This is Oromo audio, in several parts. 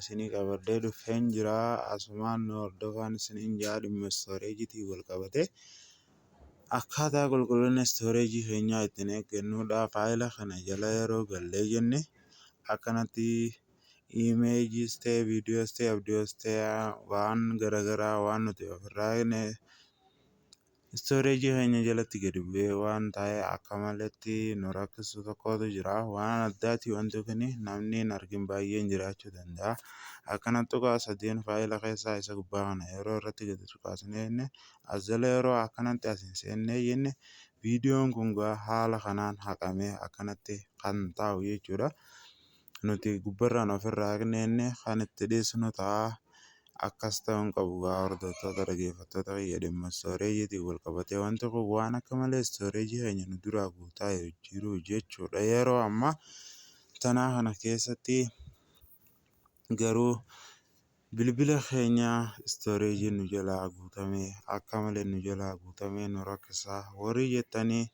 Isinii qabadhee dhufeen jira. Asumaan nu hordofaan isiniin jaa dhimma storageiitiin wal qabate akkaataa qulqullina storage keenyaa ittiin eeggannudha. Faayila kana jala yeroo gallee jenne akkanatti imageis ta'e, viidiyoos ta'e, audios ta'e, waan garaagaraa waan nuti ofirraa eegne storage keenya jalatti gadi bu'ee waan taa'e akka maletti nu rakkisu tokkotu jira. Waan addaati wanti kun namni hin argin baay'een jiraachuu danda'a. Akkana tuqaa sadeen faayila keessaa isa gubbaa kana yeroo irratti gadi tuqaasnee jenne, as jala yeroo akkanatti as hin seennee jenne, viidiyoon kun haala kanaan haqamee akkanatti kan taa'u jechuudha. Nuti gubbarraan ofirraa haqnee kan itti dhiisnu ta'a. Akkas ta'uu hin qabu gaa, hordoftoota dhaggeeffattoota kiyya. Dhimma storageiitiin wal qabatee wanti kun waan akka malee storage keenya nu duraa guutaa jiru jechuudha. Yeroo ammaa tanaa kana keessatti garuu bilbila keenya storageiin nu jalaa guutamee, akka malee nu jalaa guutamee nu rakkisaa warri jettanii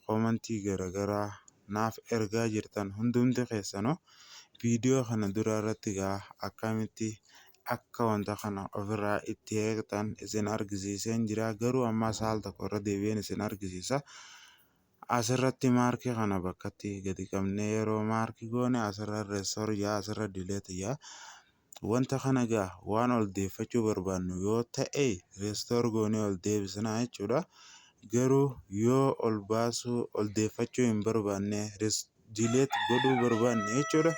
comment garaagaraa naaf ergaa jirtan hundumti keessanuu, viidiyoo kana dura irratti gaa akkamitti akka wanta kana ofirraa itti eegtan isin argisiiseen jira. Garuu ammas haal tokko irra deebi'een isin argisiisa. Asirratti mark kana bakkatti gadi qabnee yeroo mark goone, asirra restore jaa, asirra delete jaa. Wanta kana gaa waan ol deeffachuu barbaannu yoo ta'e restore goonee ol deebisnaa jechuudha. Garuu yoo ol baasuu, ol deeffachuu hin barbaanne, delete godhuu barbaanne jechuudha.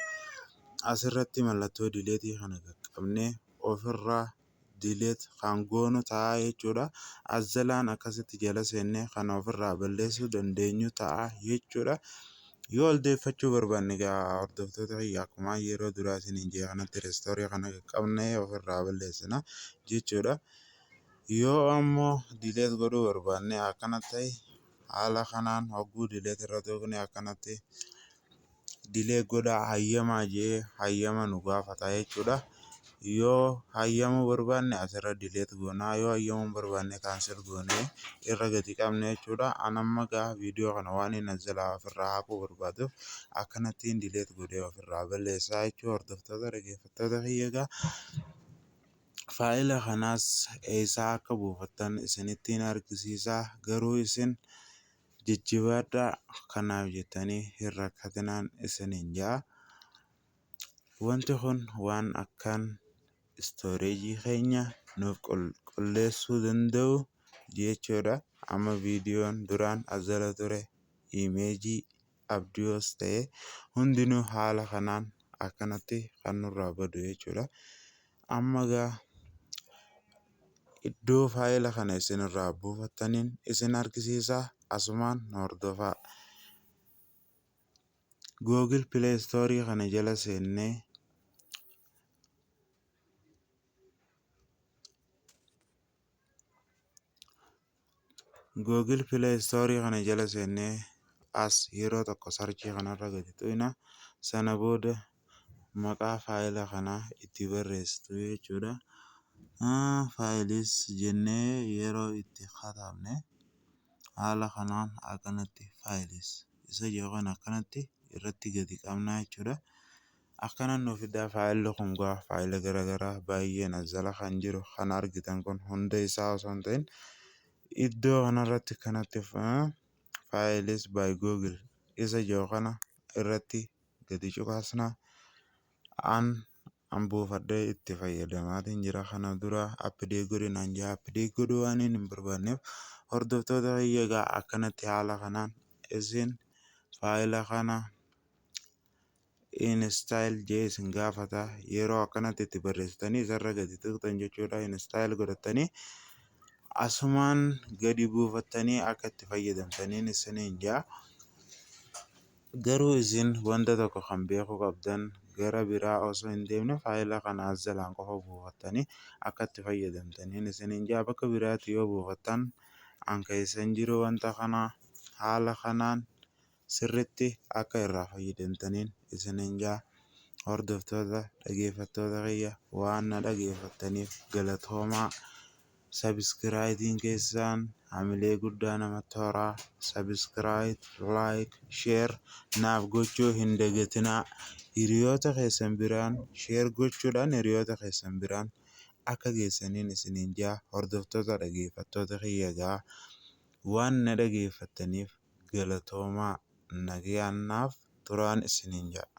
Asirratti mallattoo delete kana qaqqabnee ofirraa delete kan goonu ta'a jechuudha. As jalaan akkasitti jala seennee kan ofirraa balleessuu dandeenyu ta'a jechuudha. Yoo ol deeffachuu barbaanne egaa, hordoftoota kiyya, akkuma yeroo duraa isiniin jee kanatti restore kana qaqqabnee ofirraa balleessina jechuudha. Yoo ammoo delete godhuu barbaanne akkana ta'e, haala kanaan hogguu delete irra tuqne akkanatti delete godhaa hayyamaa jee hayyama nu gaafata jechuudha. Yoo hayyamuu barbaanne asirra delete goonaa, yoo hayyamuu hin barbaanne cancel goonee irra gadi qabne jechuudha. An amma gaa viidiyoo kana waan inni as jalaa ofirraa haquu barbaaduuf akkanattiin delete godhee ofirraa balleessaa jechuudha. Hordoftoota dhaggeeffattoota kiyya, egaa faayila kanaas eessaa akka buufattan isinittiin argisiisa. Garuu isin jajjabaadhaa, kanaaf jettanii hin rakkatinaan isiniin ja'a. Wanti kun waan akkaan storage keenya nuuf qulqulleessuu danda'u jechuudha. Amma viidiyoon duraan as jala ture, image, audios ta'e, hundinuu haala kanaan akkanatti kan nurraa badu jechuudha. Amma gaa iddoo faayila kana isinirraa buufattaniin isin argisiisa, asumaan nu hordofaa. Google Play Store kana jala seennee, Google Play Store kana jala seennee as yeroo tokko search kanarra gadi tuqna. Sana booda maqaa faayila kanaa itti barreessitu jechuudha. Files jennee yeroo itti katabne haala kanaan akkanatti files isa jedhu kana akkanatti irratti gadi qabnaa jechuudha. Akkana nu fidaa. Faayilli kun gaa faayila garaagaraa baay'een as jala kan jiru kan argitan kun hunda isaa osoo hin ta'in iddoo kanarratti kanatti Files by Google isa jedhu kana irratti gadi cuqaasna. An buufadhee itti fayyadamaatiin jira. Kana dura update godhi naan jaa, update godhuu waan hin barbaanneef, hordoftoota kiyya, egaa akkanatti haala kanaan isin faayila kana install jee isin gaafata. Yeroo akkanatti itti barreessitanii isarra gadi tuqxan jechuudha, install godhattanii asumaan gadi buufattanii akka itti fayyadamtaniin isiniin jaa. Garuu isin wanta tokko kan beekuu qabdan, gara biraa osoo hin deemne faayila kana as jalaan qofa buufattanii akka itti fayyadamtaniin isiniin jaa. Bakka biraatti yoo buufattan an keessa hin jiru. Wanta kana haala kanaan sirritti akka irraa fayyadamtaniin isiniin jaa. Hordoftoota dhaggeeffattoota kiyya, waan na dhaggeeffattaniif galatoomaa. Subscribeiin keessan hamilee guddaa namatti horaa. Subscribe, like, share naaf gochuu hin dagatinaa. Hiriyoota keessan biraan share gochuudhaan hiriyoota keessan biraan akka geessaniin isiniin jaa. Hordoftoota, dhaggeeffattoota kiyya egaa waan na dhageeffattaniif galatoomaa, nagayaan naaf turaan isiniin jaa.